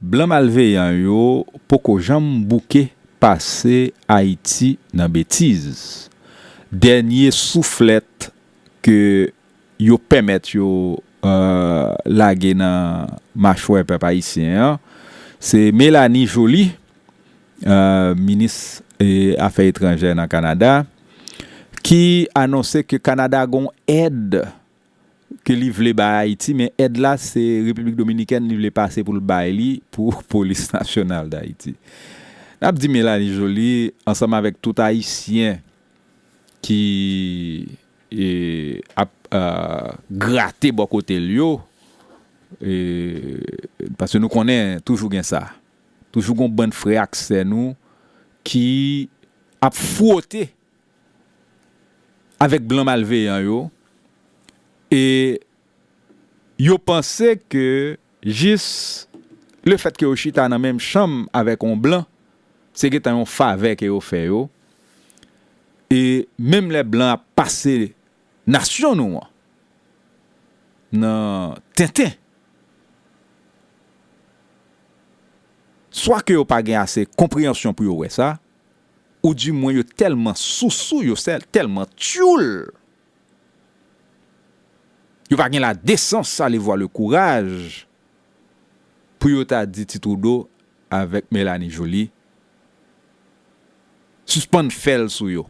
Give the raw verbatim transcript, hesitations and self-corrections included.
Blan malveyan yo poko janm bouke pase Ayiti nan betiz. Dènye souflèt ke yo pèmèt yo, euh, lage nan machwè pèp ayisyen an, se Mélanie Joly, euh, minis, eh, afè etranjè nan Kanada, ki anonse ke Kanada gon èd ke li vle bay Ayiti, men èd la se Repiblik Dominikèn li vle pase pou l bay li pou Polis Nasyonal Dayiti. N ap di Mélanie Joly, ansanm avèk tout Ayisyen ki, e, ap, euh, grate bò kote l yo, e, paske nou konnen toujou gen sa. Toujou gon bann frè ak sè nou ki ap fwote avèk blan malveyan yo, e yo panse ke jis lefèt ke yo chita nan menm chanm avèk yon blan, se gentan yon favè ke yo fè yo. E menm lè blan ap pase nasyon nou an nan tenten, swa ke yo pa gen ase konpreyansyon pou yo wè sa, ou dimwen yo tèlman sousou, yo sèl, tèlman tyoul, yo pa gen ladesans, allez voir le courage, pou yo ta di Ti Trudeau avèk Mélanie Joly sispann fè l sou yo.